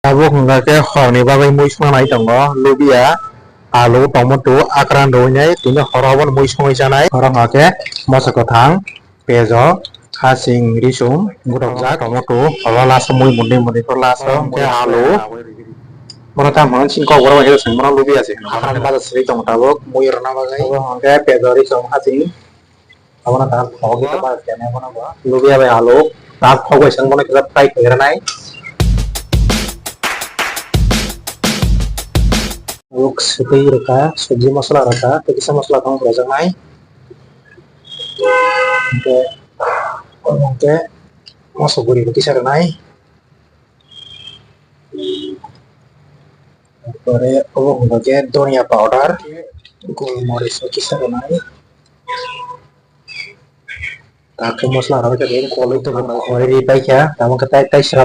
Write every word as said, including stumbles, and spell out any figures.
Tabuk hwnkha khe horni bagwi mui swngnai tongo, lubia, alu, tomato, akran rwui nai, tini horo obono mui songwi chanai. Horo hwnkha khe moso kwthang, pejo, hasing, risum, gothokjak, tomato, horo last o mui mwnwi mwnwi khe last o hwnkhe alu. Bono tamo hwn sini kok borok bai khe swng bono lubia se hwno. Akran baja sri tongo tabuk mui rwna bagwi. Abo hwnkhe pejo, risum, hasing. Abono ta thok di ta ba kene bono bo. Lubia bai alu ta thok bai sang bono kisa fry khaira nai. Luk sitwi rwkha, sabji masala rwkha, tei kisa masala tong rwjak nai. Hwnkhe, hwnkhe moso guri bo kisa rwnai. Pore obo hwnkha khe dhania powder, gul moris bo kisa rwnai. Takhe masala rok khe koloi tongo, khori ri paikha, tamo khe tai, tai sra